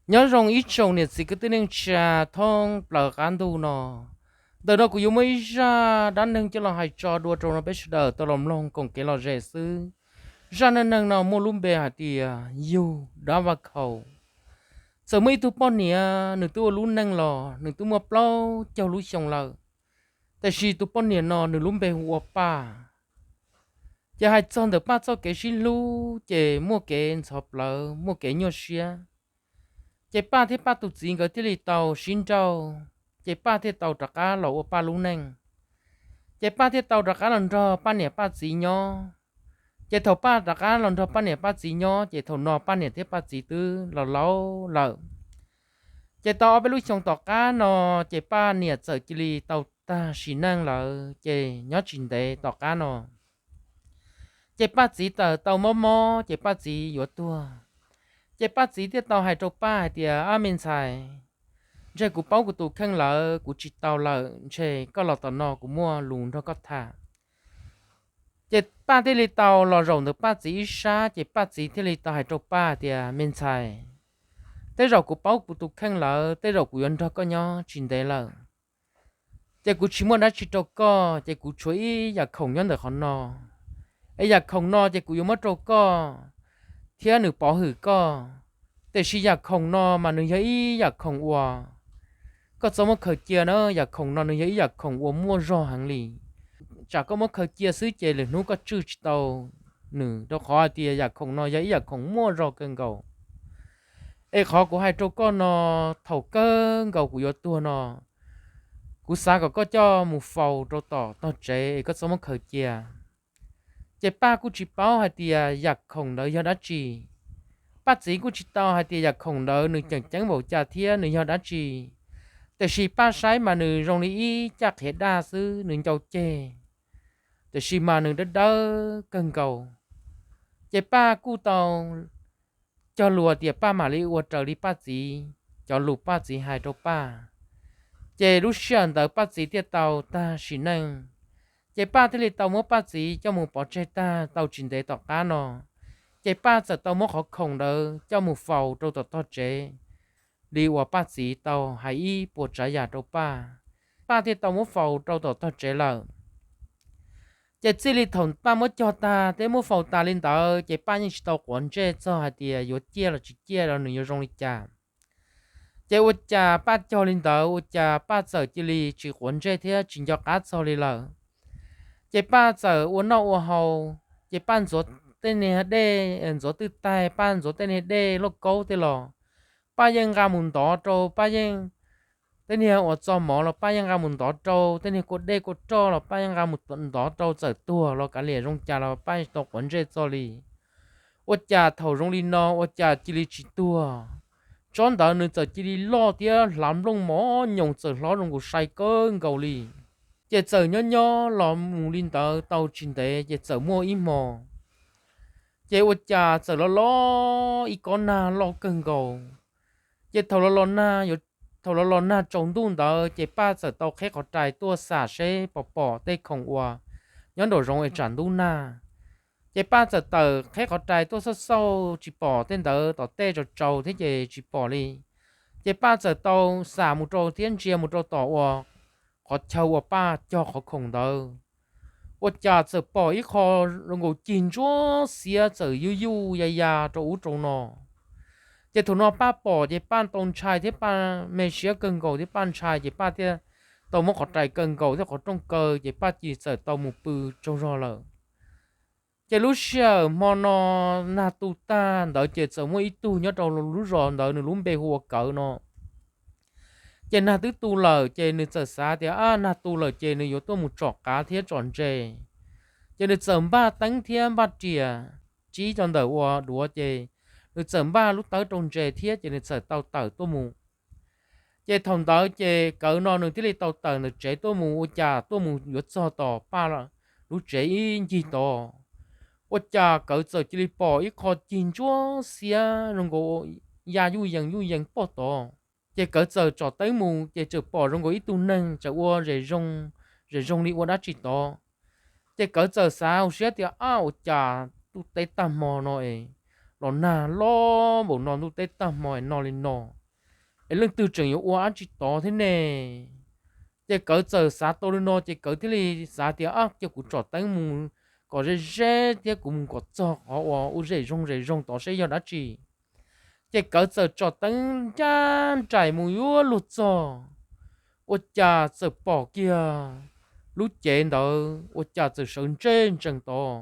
Nyob zoo ib tsoom niam txiv kwv tij neej tsa thoob plaws qab ntuj no. Ntawm no kuv yuav muaj ib zaj dab neeg coj los hais tso dua rau no peb sawv daws tau los mloog koom kev lom zem xwb. Zaj neej neeg no muaj lub npe hais tias yug dab vaj khaum. Txawm muaj ib tug poj niam, nws twb ua lub neej los nws twb muaj plaub caug lub xyoo lawm, tiam sis tus poj niam no nws lub npe hu ua Paj. Ces hais txog ntawm Paj txoj kev sib hlub ces muaj kev ntxhov plawv, muaj kev nyuaj siab. Ces Paj thiab Paj tus txiv nkawd thiaj li tau sib nrauj, ces Paj thiaj tau rov qab los ua Paj lub neej. Ces Paj thiaj tau rov qab los nrog Paj niam Paj txiv nyob. Ces thaum Paj rov qab los nrog Paj niam Paj txiv nyob ces thaum no Paj niam thiab Paj txiv twb laus laus lawm. Ces tau ob peb lub xyoo tom qab no, ces Paj niam txawm cia li tau tag sim neej lawm, ces nyob tsis ntev tom qab no, ces Paj txiv txawm tau mob mob ces Paj txiv yuav tuag. Ces Paj txiv thiaj tau hais rau Paj hais tias, Ab me ntxhais, ntshe kuv paub kuv tus kheej lawm, kuv tsis tau lawm, ntshe koj los tom no kuv muaj lus nrog koj tham. Ces Paj thiaj li tau los zaum ntawm Paj txiv ib sab, ces Paj txiv thiaj li tau hais rau Paj tias, Me ntxhais, tej zaum kuv paub kuv tus kheej lawm, tej zaum kuv yuav nrog koj nyob tsis ntev lawm. Ces kuv tsis muaj dab tsi rau koj, ces kuv tshuav ib yam khoom nyob ntawm qhov no. Es yam khoom no ces kuv yuav muab rau koj thiab nws pov hwm koj. Tiam sis yam khoom no mas nws yog ib yam khoom uas koj txhob muab khaws cia na, yam khoom no nws yog ib yam khoom uas muaj zog heev li. Tsam koj muab khaws cia xwb ces lwm hnub koj tswj tsis tau nws, rau qhov hais tias yam khoom no yog ib yam khoom muaj zog kawg nkaus. Es qhov kuv hais rau koj no, thaum kawg nkaus kuv yuav tuag no, kuv xav kom koj coj mus faus rau tom tog tsev es koj txhob muab khaws cia. Ces Paj kuj tsis paub hais tias yam khoom ntawd yog dab tsi. Paj txiv kuj tsis tau hais tias yam khoom ntawd nws tseem ceeb npaum cas thiab nws yog dab tsi. Tiam sis Paj saib mas nws zoo li ib caj qhiav daj xwb, nws ncau ceg, tiam sis mas nws dawb dawb kawg nkaus. Ces Paj kuj tau cog lus tias Paj mam li ua raws li Paj txiv cov lus Paj txiv hais rau Paj. Ces lub sij hawm ntawd Paj txiv thiaj tau tag sim neej. Ces Paj thiaj li tau muab Paj txiv coj mus pov tseg tag tau tsis ntev tom qab no. Ces Paj txawm tau muab qhov khoom ntawd coj mus faus rau tom tog tsev li uas Paj txiv tau hais ib puas tsav yam rau Paj. Paj thiaj tau muab faus rau tom tog tsev lawm. Ces txij li thaum Paj muab cog tag thiab muab faus tas li ntawd ces Paj yeej tsis tau quav ntsej txog hais tias yuav ciaj los tsis ciaj los nws yuav zoo li cas. Ces ua cas Paj cog li ntawd ua cas Paj txawm cia li tsis quav ntsej thiab tsis nco qab txog li lawm. Ces Paj txawm ua noj ua haus, ces Paj ntxuav tej niag dej, ntxuav twj taig, Paj ntxuav tej niag dej lauj kaub tej los, Paj yeej nqa mus ntov rau, Paj yeej, tej niag uas txo mov los Paj yeej nqa mus ntov rau, tej niag kua dej kua roj los Paj yeej nqa mus ntov rau, txawm tuag los kav liam zoo cas los Paj tsis tau quav ntsej txog li. Ua cas thaum zoo li no ua cas cia li tsis tuag, tsob ntawd nws txawm cia li loj thiab hlav nplooj mos nyoos txawm hlob zoo nkaus sai kawg nkaus li. Ces txawm nyob nyob los mus li ntawd tau tsis ntev ces txawm muaj ib hmo, ces ua cas txawm los los ib kob nag loj kawg nkaus. Ces thaum los los nag, thaum los los nag tsaus ntuj ntawd ces Paj txawm tau qheb qhov rais tuaj xam seb pom pom tej khoom uas nyob nraum zoov es tsam ntub nag. Ces Paj txawm tawm qheb qhov rais tuaj xauj xauj tsis pom tej ntawd, tom tej tsaus tsaus thiab ces tsis pom li. Ces Paj txawm tau xam mus rau thiab ntsia mus rau tom uas qhov chaw uas Paj cog qhov khoom ntawd, ua cas txawm pom ib qho zoo nkaus cig ntsuab xiab txawm yuj yuj ya ya rau ub rau no. Ces thaum no Paj pom ces Paj tau ntshai thiab Paj me siab kawg nkaus thiab Paj ntshai ces Paj thiaj tau muab qhov rais kaw nkaus thiab qhov rooj kaw ces Paj cia li txawm tau mus pw tsaug zog lawm. Ces lub sij hawm hmo no nag tu tag ntawd ces txawm muaj ib tug nyob rau lub zos ntawd nws lub npe hu ua Kawv no. Ces nag twb tu lawm ces nws txawm xav tias, Ab, nag tu lawm ces nws yuav tuaj mus tsom qav thiab tsom ntses. Ces nws txawm npaj teeb thiab npaj riam, tsib cov ntawm ua duav ces nws txawm npaj lub tawb rau ntses thiab ces nws txawm tau tawm tuaj mus. Ces thaum ntawd ces Kawv no nws thiaj li tau tawm ntawm tsev tuaj mus, ua cas tuaj mus yuav txog tom Paj lub tsev ib ncig tod, ua cas Kawv txawm cia li pom ib qho cig ntsuab xiab zoo nkaus ya yuj yees yuj yees pog tod. Ces Kawv txawm tsom teeb mus ces txawm pom zoo nkaus ib tug neeg txawm ua zes zoo, zes zoo li ua dab tsi tod. Ces Kawv txawm xav hauv siab tias, Ab, ua cas ntuj teb tag hmo no es los nag loj npaum no, ntuj teb tag hmo es no li no? es leej twg tseem yuav ua dab tsi tod thiab ne? Ces Kawv txawm xav tau li no ces Kawv thiaj li xav tias, Ab, cia kuv tsom teeb mus kom ze ze thiab kuv mus kom txog qhov uas ua zej zoo zej zoo tod seb yog dab tsi. Ces Kawv txawm tsom teeb ncaj nraim mus yuav luag txog, ua cas txawm pom kiag lub cev ntawd ua cas txawm sawv ntsej ntsees tod.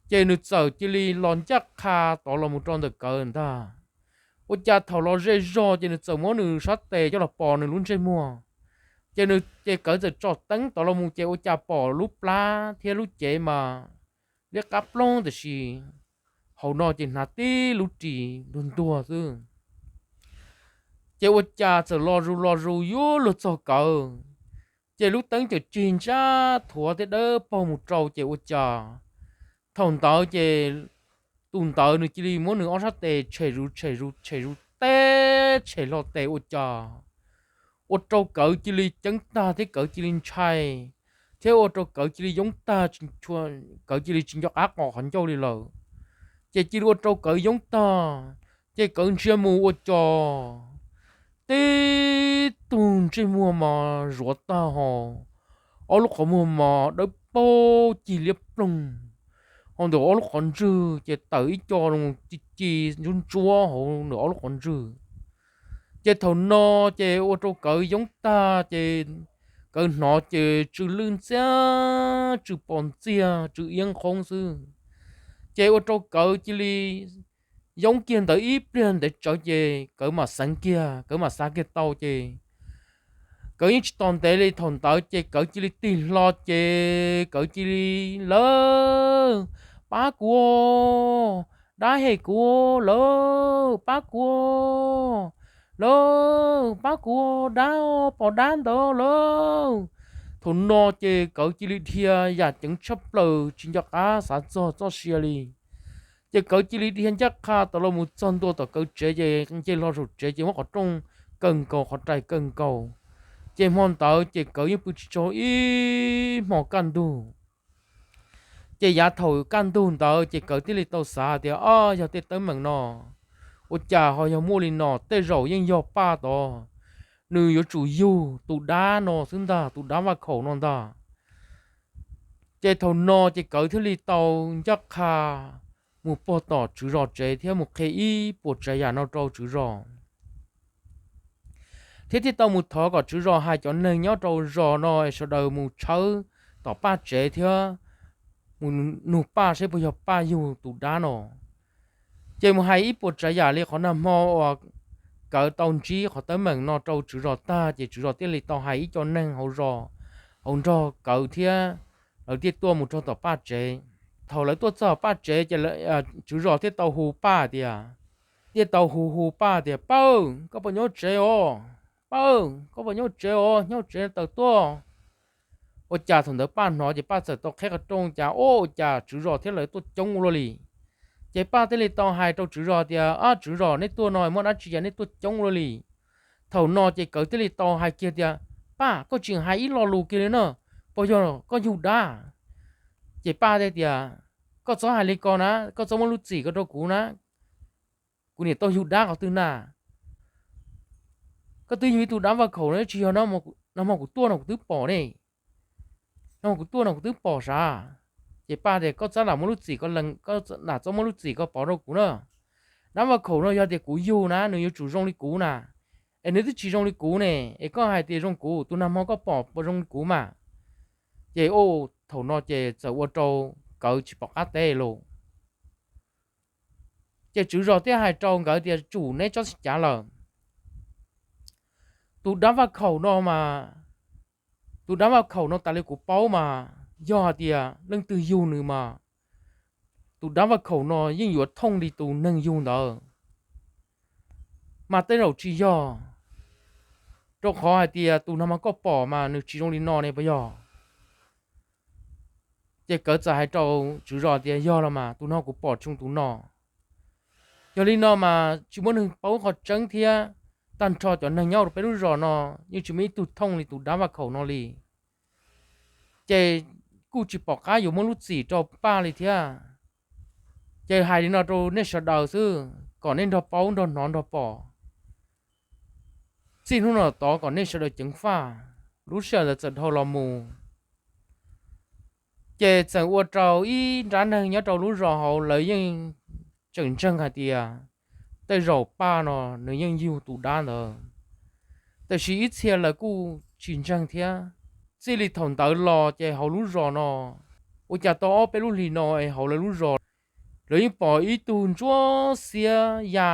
Ces nws txawm cia li los ncaj qha tod los mus rau ntawm Kawv ntag. Ua cas thaum los ze zog ces nws txawm muab nws sab tes coj los pos nws lub ntsej muag. Ces nws, ces Kawv txawm tsom teeb tod los mus ces ua cas pom lub plab thiab lub cev mas liab qab ploog tiam sis hauv no ces hnav tib lub ris ntuag ntuag xwb. Ces ua cas txawm los zus los zus yuav luag txog Kawv, ces lub teeb cam cig ntsab thuav thiab dawb paug mus rau ces ua cas thaum ntawd ces tus ntawd nws cia li muab nws ob sab tes tshem zus tshem zus tshem zus teb tshem hlo tes ua cas ua rau Kawv cia li ceeb tag thiab Kawv cia li ntshai, thiab ua rau Kawv cia li yoob tag, Kawv cia li tsis nco qab qos qhov ncauj li lawm. Ces cia li ua rau Kawv yoob tag, ces Kawv ntsia mus ua cas tib tug ntsej muag mas zuav tag ho, ob lub qhov muag mas dawb paug cig liab ploog, ho ntawm ob lub qhov ntswg ces tawm ib co ci ci ntsuab ntsuab hauv ntawm ob lub qhov ntswg. Ces thaum no ces ua rau Kawv yoob tag ces Kawv hnov ces tsw lwj ntxiag, tsw pos ntxiag, tsw iab nqhoob xwb. Ces ua rau Kawv cia li yoob kiag ntawd ib pliag ntev tsawv ces Kawv mam xeev kiag, Kawv mam xav kiag tau ces Kawv yeej tsis tos ntev li, thaum ntawd ces Kawv cia li tig hlo ces Kawv cia li, Lawv, pab kuv, dab hem kuv, lawv, pab kuv, lawv, pab kuv, dab, pom dab ntawd lawv. Thaum no ces Kawv cia li dhia yam ceev tshaj plaws tsis nco qab xav txog txoj sia li. Ces Kawv cia li dhia ncaj qha tod los mus txog ntua tom Kawv tsev ces nce hlo saum tsev ces muab qhov rooj kaw nkaus qhov rais kaw nkaus. Ces hmo ntawd ces Kawv yeej pw tsis tsaug ib hmo kaj ntug. Ces yav thaum kaj ntug ntawd ces Kawv thiaj li tau xav tias, Ob, yog tej teeb meem no ua cas ho yog muaj li no, tej zaum yeej yog Paj tod, nws yuav tsum yug tus dab no xwb ntag, tus dab vaj khaum no ntag. Ces thaum no ces Kawv thiaj li tau ncaj qha mus puag tom tswv zos tsev thiab mus qhia ib puas tsav yam no rau tswv zos, thiab thiaj tau mus thov kom tswv zos hais cov neeg nyob rau zos no sawv daws mus tshawb tom Paj tsev thiab mus nug Paj seb puas yog Paj yug tus dab no. Ces mus hais ib puas tsav yam li qhov nag hmo uas Kawv tau ntsib qhov teeb meem no rau tswv zos tag ces tswv zos thiaj li tau hais ib co neeg hauv zos hauv nrog Kawv thiab lawv thiaj tuaj mus rau tom Paj tsev. Thaum lawv tuaj txog Paj tsev ces tswv zos thiaj tau hu Paj tias, thiaj tau hu hu Paj tias, Paj, koj puas nyob tsev os? Paj, koj puas nyob tsev os? Nyob tsev tawm tuaj. Ua cas thaum ntawd Paj hnov ces Paj txawm tau qheb qhov rooj cas, Ua cas tswv zos thiab lawv tuaj coob ua luaj li? Ces Paj thiaj li tau hais rau tswv zos tias, Ob, tswv zos, nej tuaj no muaj dab tsi es nej tuaj coob ua luaj li? Thaum no ces Kawv thiaj li tau hais kiag tias, Paj, koj tseem hais ib lo lus kiag li na, puas yog koj yug dab? Ces Paj teb tias, Koj txhob hais li ko na, koj txhob muab lub txim ko rau kuv na. Kuv niam tau yug dab qhov twg na? Koj twb yug ib tug dab vaj khaum no tsis yog, nag hmo kuv tuaj no kuv twb pom ne. Nag hmo kuv tuaj no kuv twb pom sav. Ces Paj tias, Koj txhob lam muab lub txim ko, koj lam txhob muab lub txim ko pov rau kuv na. Dab vaj khaum no yog tias kuv yug na nws yuav tsum zoo li kuv na, es nws twb tsis zoo li kuv ne, es koj hais tias zoo kuv, tus nag hmo koj pom puas zoo li kuv mas? Ces thaum no ces txawm ua rau Kawv tsis pom qab teb lauj. Ces tswv zos thiaj hais rau nkawd tias, Tsum neb tsob xyov cav lawm. Tus dab vaj khaum no mas, tus dab vaj khaum no tas li kuv paub mas, yog hais tias leej twg yug nws mas, tus dab vaj khaum no yeej yuav thooj li tus neeg yug ntawd. Mas tej zaum tsis yog, rau qhov hais tias tus nag hmo koj pom mas nws tsis zoo li no ne puas yog? Ces Kawv txawm hais rau tswv zos tias, Yog los mas, tus no kuv pom tsis zoo tus no. Yog li no mas tsis muaj neeg paub qhov tseeb thiab, tag nrho cov neeg nyob rau peb lub zos no yeej tsis muaj ib tug thooj li tus dab vaj khaum no li. Ces kuj tsis pom qab yuav muab lub txim rau Paj li thiab. Ces hais li no rau nej sawv daws xwb kom nej nrog paub nrog hnov nrog pom. Txij hnub no tod kom nej sawv daws ceev faj. Lub sij hawm ntawd txawm dhau los mus, ces txawm ua rau ib nrab neeg nyob rau lub zos hauv lawv yeej tseem ntseeg hais tias tej zaum Paj no nws yeej yug tus dab ntawd, tiam sis ib txhia lawv kuj tsis ntseeg thiab. Txij li thaum ntawd los ces hauv lub zos no, ua cas tau ob peb lub hlis no es hauv lawv lub zos, lawv yeej pom ib tug ntsuab xiab ya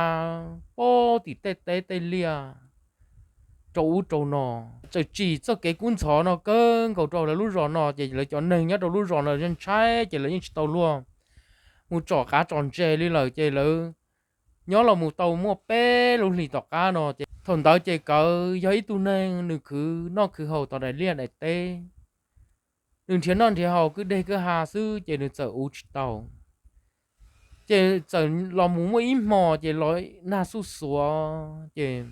pem tim tej teb tej liaj rau ub rau no. Txawm tsim txoj kev kub ntxhov no kawg nkaus rau lawv lub zos no, ces lawv cov neeg nyob rau lub zos no ntshai, ces lawv yeej tsis tau luag mus tsom qav tsom ntses li lawm, ces lawv nyob los mus tau muaj peb lub hlis tom qab no, ces thaum ntawd ces Kawv yog ib tug neeg nws khwv noj khwv haus tom daim liaj daim teb, nws nrhiav noj nrhiav haus kwj deg kwj ha xwb ces nws txawm ua tsis tau. Ces txawm los mus muaj ib hmo ces los nag xuj xuav, ces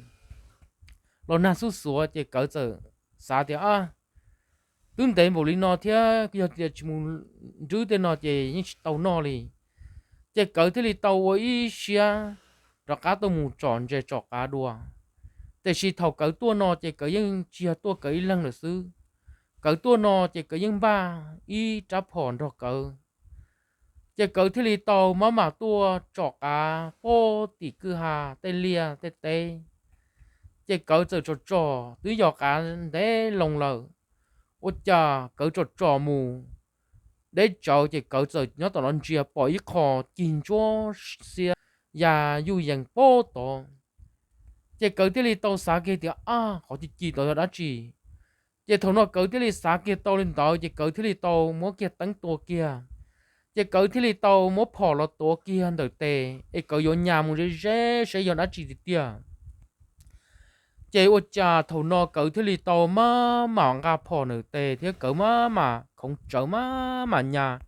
los nag xuj xuav ces Kawv txawm xav tias, a, twb ntev npaum li no thiab yog tias tsis mus nrwb tej no ces yeej tsis tau noj li. Ces Kawv thiaj li tau ua ib siab rov qab tuaj mus tsom ntses tsom qav dua. Tiam sis thaum Kawv tuaj no ces Kawv yeej tsis yog tuaj Kawv ib leeg lawm xwb. Kawv tuaj no ces Kawv yeej npaj ib rab phom nrog Kawv. Ces Kawv thiaj li tau maj mam tuaj tsom qav pem tim kwj ha tej liaj tej teb. Ces Kawv txawm tsom tsom twb yog qav ntev loo lawm, ua cas Kawv tsom tsom mus deb tsawv ces Kawv txawm nyob tom no ntsia pom ib qho cig ntsuab xiab ya yuj yees pem tod. Ces Kawv thiaj li tau xav kiag tias, a, qhov cig cig tod yog dab tsi? Ces thaum no Kawv thiaj li xav kiag tau li ntawd ces Kawv thiaj li tau muab kiag teeb tua kiag. Ces Kawv thiaj li tau muab phom los tuav kiag ntawm tes es Kawv yuav nyas mus ze ze seb yog dab tsi tiag tiag. Ces ua cas thaum no Kawv thiaj li tau maj mam nqa phom ntawm tes thiab Kawv maj mam khoov tsawv maj mam nyas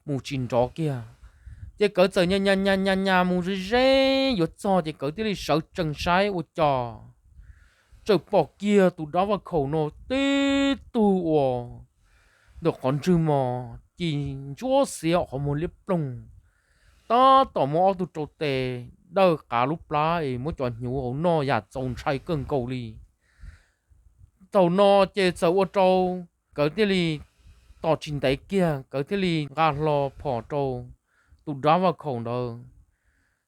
mus tsis nrov kiag. Ces Kawv txawm nyas nyas nyas nyas nyas mus ze ze yuav txog ces Kawv thiaj li sawv tsees saib ua cas txawm pom kiag tus dab vaj khaum no tib tug uas ntawm qhov ntswg mos ci ntsuab xiab qhov muag liab ploog, tab tom muab ob tug rau tes dawj qav lub plab es muab cov hnyuv hauv noj yam txaus ntshai kawg nkaus li. Thaum no ces txawm ua rau Kawv thiaj li tos tsis ntev kiag Kawv thiaj li nqa hlo phom rau tus dab vaj khaum ntawd.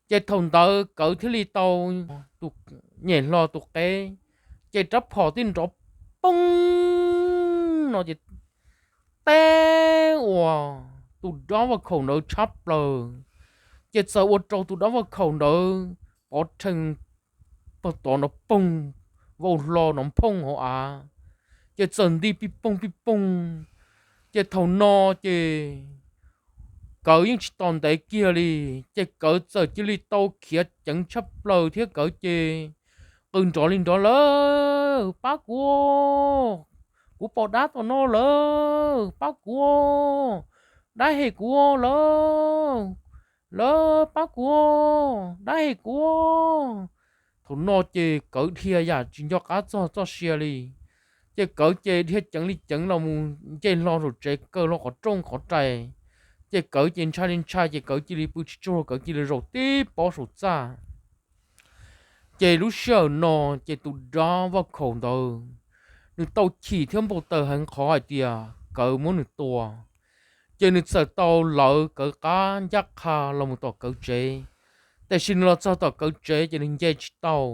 Ces thaum ntawd Kawv thiaj li tau tus nyem hlo tus qeb, ces rab phom thiaj nrov poog no ces teb ua tus dab vaj khaum ntawd tshab plaws. Ces txawm ua rau tus dab vaj khaum ntawd pov rhees pag tod nrov poog, vau hlo nrov phooj hauv av, ces txawm nti pij poog pij poog. Ces thaum no ces Kawv yeej tsis tos ntev kiag li, ces Kawv txawm cia li tau khiav ceev tshaj plaws thiab Kawv ces qw nrov li nrov lawm, pab kuv, kuv pom dab tom no lawm, pab kuv, dab hem kuv lawm, lawm pab kuv, dab hem kuv. Thaum no ces Kawv dhia yam tsis nco qab txog txoj sia li. Ces Kawv ces dhia ceev li ceev los mus nce hlo saum tsev kaw hlo qhov rooj qhov rais. Ces Kawv ces ntshai li ntshai ces Kawv cia li pw tsis tsaug, Kawv cia li zaum tib pob saum txaj. Ces lub sij hawm no ces tus dab vaj khaum ntawd nws tau chim thiab npau taws heev qhov hais tias Kawv muab nws tua. Ces nws txawm tau lawv Kawv qab ncaj qha los mus tom Kawv tsev, tiam sis nws los txog tom Kawv tsev ces nws nce tsis tau.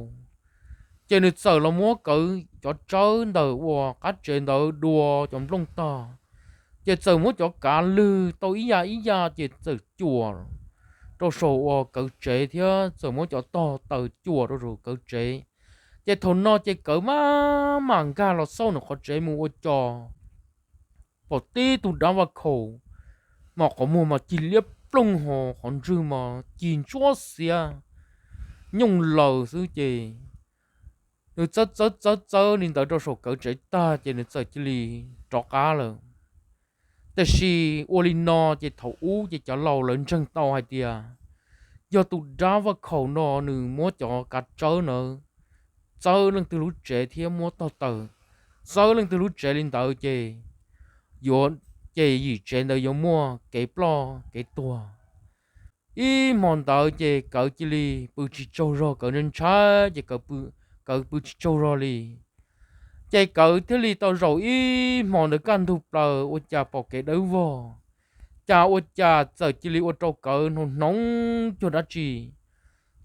Ces nws txawm los muab Kawv cov tsawb ntawm uas qab tsev ntawd dua cov nplooj tog, ces txawm muab cov kav lwg tau ib ya ib ya ces txawm cuam rau saum uas Kawv tsev thiab txawm muab cov tog taws cuam rau saum Kawv tsev. Ces thaum no ces Kawv maj mam nkag los xauj nws qhov tsev mus ua cas pom tib tug dab vaj khaum mas qhov muag mas cig liab ploog ho qhov ntswg mas cig ntsuab xiab nyooj laws xwb ces nws txawb txawb txawb txawb li ntawd rau saum Kawv tsev tag ces nws txawm cia li rov qab lawm. Tiam sis ua li no ces thaum ub ces cov laus lawv ntseeg tau hais tias yog tus dab vaj khaum no nws muab cov kav tsawb ntawd txawb leej twg lub tsev thiab muab tog taws txawb leej twg lub tsev li ntawd ces yuav, ces yim tsev ntawd yuav muaj kev ploj kev tuag. Ib hmo ntawd ces Kawv cia li pw tsis tsaug zog, Kawv ntshai ntshai ces Kawv pw Kawv pw tsis tsaug zog li. Ces Kawv thiaj li tau zaum ib hmo ntawd kaj ntug plaws ua cas pom kev dawb vog, cas ua cas txawm cia li ua rau Kawv hnoos hnoos cuag dab tsi.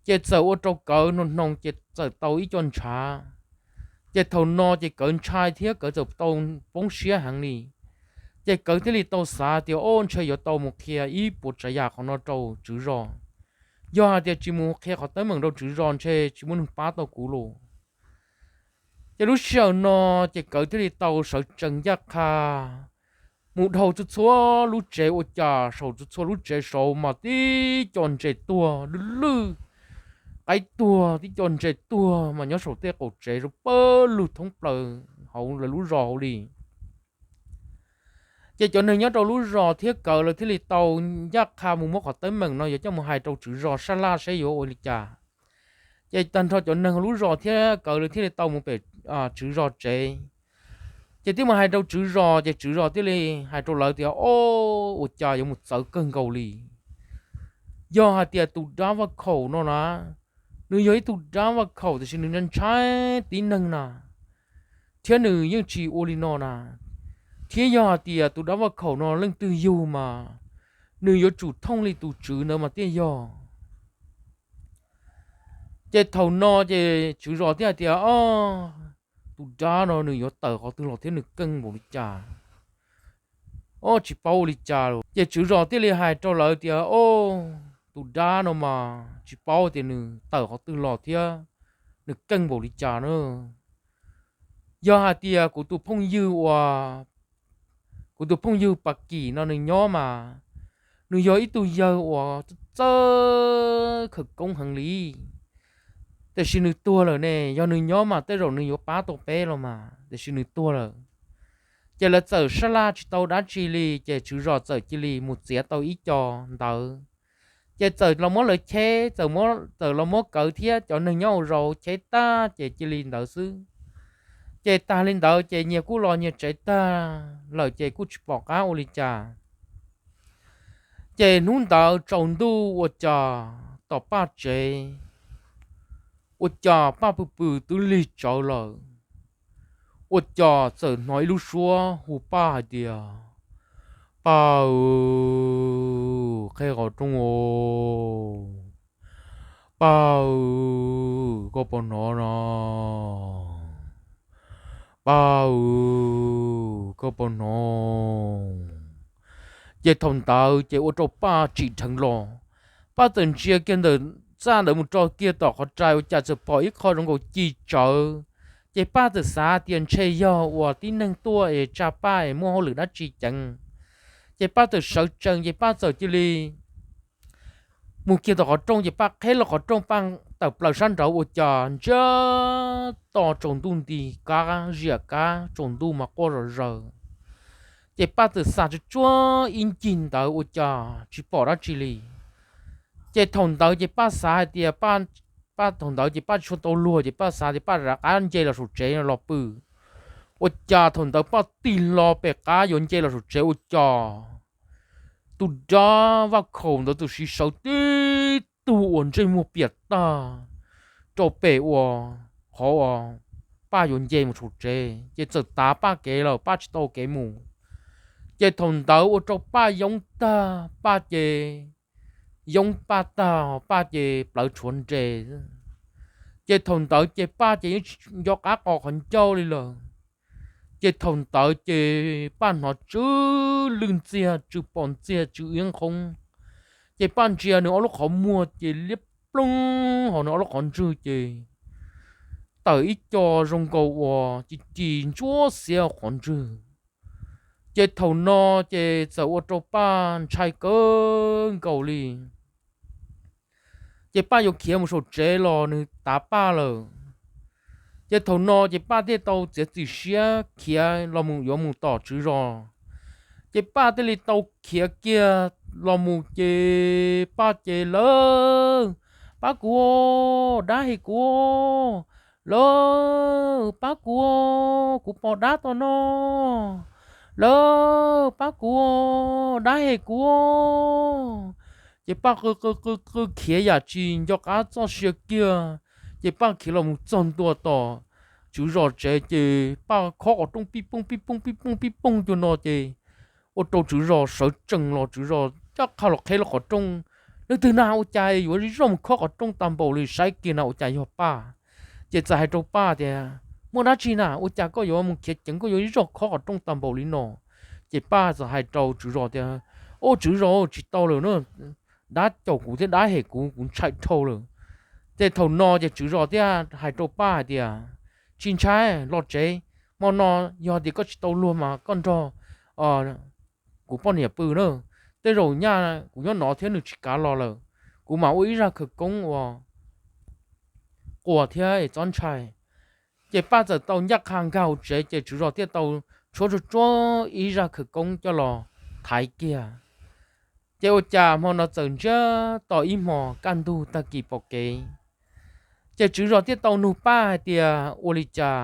Ces txawm ua rau Kawv hnoos hnoos ces txawm tau ib co ntshav. Ces thaum no ces Kawv ntshai thiab Kawv txawm tau poob siab heev li. Ces Kawv thiaj li tau xav tias, o, ntshe yuav tau mus qhia ib puas tsav yam qhov no rau tswv zos. Yog hais tias tsis mus qhia qhov teeb meem rau tswv zos ntshe tsis muaj neeg pab tau kuv los. Ces lub sij hawm no ces Kawv thiaj li tau sawv tsees ncaj qha mus dhau txhua txhua lub tsev ua cas saum txhua txhua lub tsev saud mas tib co ntses tuag lwj lwj, qaib tuag tib co ntses tuag mas nyob saum tej qaum tsev rau pawg lug thoob plaws hauv lawv lub zos hauv li. Ces cov neeg nyob rau lub zos thiab Kawv lawv thiaj li tau ncaj qha mus muab qhov teeb meem no yuav coj mus hais rau tswv zos sab laj saib yuav ua li cas. Ces tag nrho cov neeg lub zos thiab Kawv lawv thiaj li tau mus pem tswv zos tsev. Ces thiaj mus hais rau tswv zos ces tswv zos thiaj li hais rau lawv tias, o, ua cas yuav mus txawv kawg nkaus li. Yog hais tias tus dab vaj khaum no na, nws yog ib tug dab vaj khaum tiam sis nws ntshai tib neeg na, thiab nws yeej tsis ua li no na, thiab yog hais tias tus dab vaj khaum no leej twg yug mas nws yuav tsum thooj li tus tswv ntawd mas thiaj yog. Ces thaum no ces tswv zos thiaj hais tias, o, tus dab no nws yuav tawm qhov twg los thiab nws keej npaum li cas, o, tsis paub ua li cas lawm. Ces tswv zos thiaj li hais rau lawv tias, o, tus dab no mas tsis paub tias nws tawm qhov twg los thiab nws keej npaum li cas na. Yog hais tias kuv tus phooj ywg uas, kuv tus phooj ywg Pas Kim no nws nyob mas, nws yog ib tug yawg uas txawj khawv koob heev li, tiam sis nws tuag lawm ne. Yog nws nyob mas tej zaum nws yuav pab tau peb los mas, tiam sis nws tuag lawm. Ces lawv txawm sab laj tsis tau dab tsi li ces tswv zos txawm cia li mus txiav tau ib co ntawd. Ces txawm los muab lawv cheb, txawm los muab Kawv thiab cov neeg nyob hauv zos cheb tag ces cia li ntawd xwb. Ces tag li ntawd ces nyias kuj los nyias tsev tag lawm ces kuj tsis pom qab ua li cas. Ces hnub ntawd tsaus ntuj ua cas tom Paj tsev, ua cas Paj pw pw twb lig tsawv lawm, ua cas txawm hnov ib lub suab hu Paj hais tias, Paj aw, qheb qhov rooj os. Paj aw, koj puas hnov no? Paj aw, koj puas hnov? Ces thaum ntawd ces ua rau Paj tsim dheev los, Paj txawm ntsia kiag ntawm txaj ntawd mus rau kiag tom qhov rai ua cas txawm pom ib qho zoo nkaus ci tsawv. Ces Paj txawm xav tias ntshe yog uas tib neeg tuaj es tsa Paj es muaj hauj lwm dab tsi ceev. Ces Paj txawm sawv tsees ces Paj txawm cia li mus kiag tom qhov rooj ces Paj qheb los qhov rooj Paj tawm plaws sab nraud ua cas ntsiag to tsaus ntuj nti, kab ziam kab tsaus ntuj mas quaj zom zaws. Ces Paj txawm xam tsuag tsuag ib ncig ntawd ua cas tsis pom dab tsi li. Ces thaum ntawd ces Paj xav hais tias, Paj thaum ntawd ces Paj tsis tshua tau luag ces Paj xav tias Paj rov qab nce los saum tsev los pw. Ua cas thaum ntawd Paj tig hlo pem qab yuav nce los saum tsev ua cas tus dab vaj khaum ntawd txawm siv sawv tib tug uas ntsej muag piam tag rau pem uas qhov uas Paj yuav nce mus saum tsev ces txawm tav Paj kev lawm, Paj tsis tau kev mus. Ces thaum ntawd ua rau Paj yoob tag, Paj ces yoob Paj tag, Paj ces plawv tshuav nres. Ces thaum ntawd ces Paj ces yeej tsis nco qab qos qhov ncauj li lawm. Ces thaum ntawd ces Paj hnov tsw lwj ntxiag, tsw pos ntxiag, tsw iab nqhoob. Ces Paj ntsia nws ob lub qhov muag ces liab ploog hauv nws ob lub qhov ntswg ces tawm ib co zoo nkaus uas ci ci ntsuab xiav hauv qhov ntswg. Ces thaum no ces txawm ua rau Paj ntshai kawg nkaus li. Ces Paj yuav khiav mus saum tsev los nws tav Paj lawm. Ces thaum no ces Paj thiaj tau txiav txim siab khiav los mus yuav mus tom tswv zos. Ces Paj thiaj li tau khiav kiag los mus ces Paj ces, Lawv, pab kuv, dab hem kuv, lawv pab kuv, kuv pom dab tom no, lawv pab kuv, dab hem kuv. Ces Paj qw qw qw qw khiav yam tsis nco qab txoj sia kiag, Ces Paj khiav los mus txog ntua tom tswv zos tsev ces Paj khob qhov rooj pij pooj pij pooj pij pooj pij pooj cua no ces ua rau tswv zos sawv tsees los tswv zos coj qha los qheb lub qhov rooj. Leej twg na, ua cas yuav zoj mus khob qhov rooj tag npaum li, saib kiag na ua cas yog Paj. Ces txawm hais rau Paj tias, muaj dab tsi na, ua cas koj yuav mus khiav ceev, koj yuav zoj khob qhov rooj tag npaum li no? Ces Paj txawm hais rau tswv zos tias, ua tswv zos, tsis tau lawm na, dab caum kuv thiab dab hem kuv, kuv ntshai dhau lawm. Ces thaum no ces tswv zos thiaj hais rau Paj hais tias, tsis ntshai, los tsev, hmo no yog tias koj tsis tau luag mas koj nrog kuv poj niam pw na, tej zaum nyaj kuv nyob no thiab nws tsis kav los lawm, kuv mam ua ib zaj khawv koob ua quas thiab es txhob ntshai. Ces Paj txawm tau ncaj qha nkag hauv tsev ces tswv zos thiaj tau tshuab tsuag tsuab ib zaj khawv koob coj los thaiv kiag. Ces ua cas hmo no txawm ntsiag to ib hmos kaj ntug tag kis pom kev. Ces tswv zos thiaj tau nug Paj hais tias, ua li cas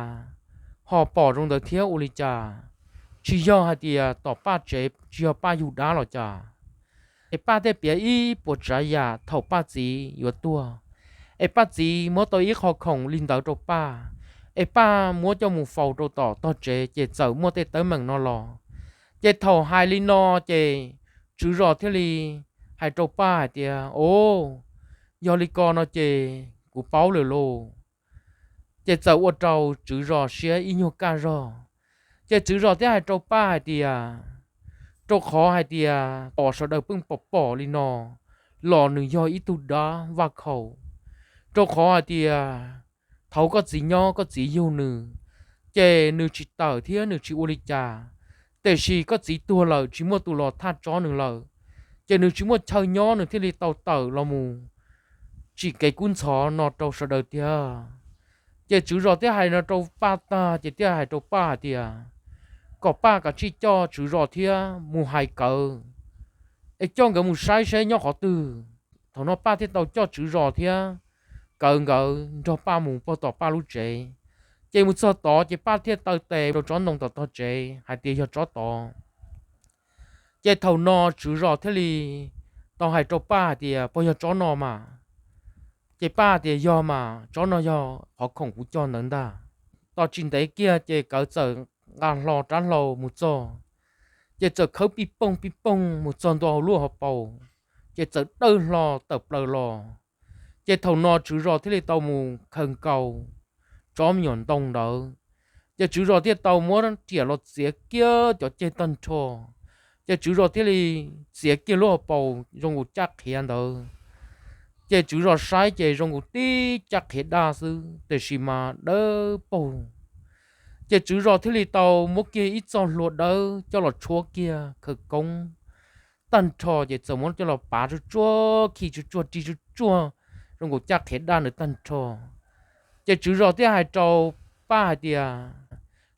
ho pom zoo ntawd thiab ua li cas? Tsis yog hais tias tom Paj tsev, tsis yog Paj yug dab los cas? Es Paj thiaj piav ib puas tsav yam thaum Paj txiv yuav tuag, es Paj txiv muab tau ib qho khoom li ntawd rau Paj, es Paj muab coj mus faus rau tom tog tsev ces txawm muaj tej teeb meem no los. Ces thaum hais li no ces tswv zos thiaj li hais rau Paj hais tias, o, yog li ko no ces kuv paub lawm lauj. Ces txawm ua rau tswv zos siab ib nyuag kaj zog. Ces tswv zos thiaj hais rau Paj hais tias, rau qhov hais tias pom sawv daws pheej pom pom li no los nws yog ib tug dab vaj khaum, rau qhov hais tias thaum koj txiv nyob koj txiv yug nws, ces nws tsis tawm thiab nws tsis ua li cas, tiam sis koj txiv tuag lawm tsis muaj tus los thaj tsob nws lawm, ces nws tsis muaj chaw nyob nws thiaj li tau tawm los mus tsim kev kub ntxhov no rau sawv daws tiag. Ces tswv zos thiaj hais no rau Paj tag ces thiaj hais rau Paj hais tias, kom Paj kav tsij coj tswv zos thiab mus hais Kawv, es coj nkawd mus saib seb nyob qhov twg. Thaum no Paj thiaj tau coj tswv zos thiab Kawv nkawd nrog Paj mus puag tom Paj lub tsev. Ces mus txog tod ces Paj thiaj taw tes rau tsob ntoo tom tog tsev hais tias yog tsob tod. Ces thaum no tswv zos thiaj li tau hais rau Paj hais tias, puas yog tsob no mas? Ces Paj tias, yog mas, tsob no yog qhov khoom kuv cog ntawd ntag. Tos tsis ntev kiag ces Kawv txawm nqa hlo rab hlau mus txog, ces txawm khawb pij pooj pij pooj mus txog ntua hauv lub hauv paus, ces txawm dawb hlo tawm plaws los. Ces thaum no tswv zos thiaj li tau mus khaws nkaus tsob me nyuam ntoo ntawd, ces tswv zos thiaj tau muab riam los txiav kiag cov ceg tag nrho, ces tswv zos thiaj li txiav kiag lub hauv paus zoo nkaus caj qhiav ntawd. Ces tswv zos saib ces zoo nkaus tib caj qhiav daj xwb tiam sis mas dawb paug. Ces tswv zos thiaj li tau muab kiag ib txoj hlua dawb coj los tshuab kiag khawv koob tag nrho, ces txawm muab coj los pav tsuag tsuag, khi tsuag tsuag, ri tsuag tsuag zoo nkaus caj qhiav daj ntawd tag nrho. Ces tswv zos thiaj hais rau Paj hais tias,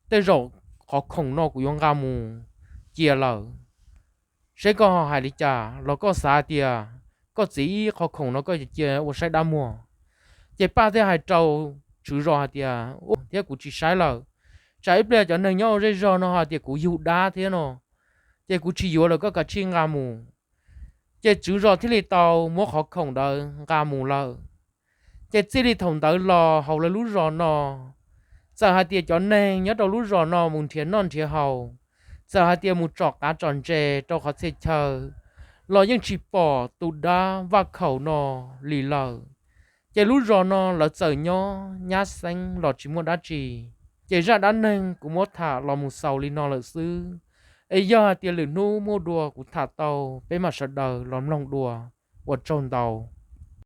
tej zaum qhov khoom no kuv yuav nqa mus cia lawm, seb koj hais li cas los koj xav hais tias koj txiv ib qho khoom no koj cia ua saib dab muag. Ces Paj thiaj hais rau tswv zos hais tias, thiab kuv tsis saib lawm, tsam ib pliag cov neeg nyob ua zej zog no hais tias kuv yug dab thiab no, ces kuv tsis yuav lawm, koj kav tsij nqa mus. Ces tswv zos thiaj li tau muab qhov khoom ntawd nqa mus lawm. Ces txij li thaum ntawd los hauv lawv lub zos no, txawm hais tias cov neeg nyob rau lub zos no mus nrhiav noj nrhiav haus, txawm hais tias mus tsom qav tsom ntses rau qhov txhia chaw, los yeej tsis pom tus dab vaj khaum no li lawm. Ces lub zos no lawv txawm nyob nyab xeeb los tsis muaj dab tsi. Ces zaj dab neeg kuv muab tham los mus xaus li no lawm xwb. Es yog hais tias lwm hnub muaj dua kuv tham tau, peb mam sawv daws los mloog dua. Ua tsaug ntau.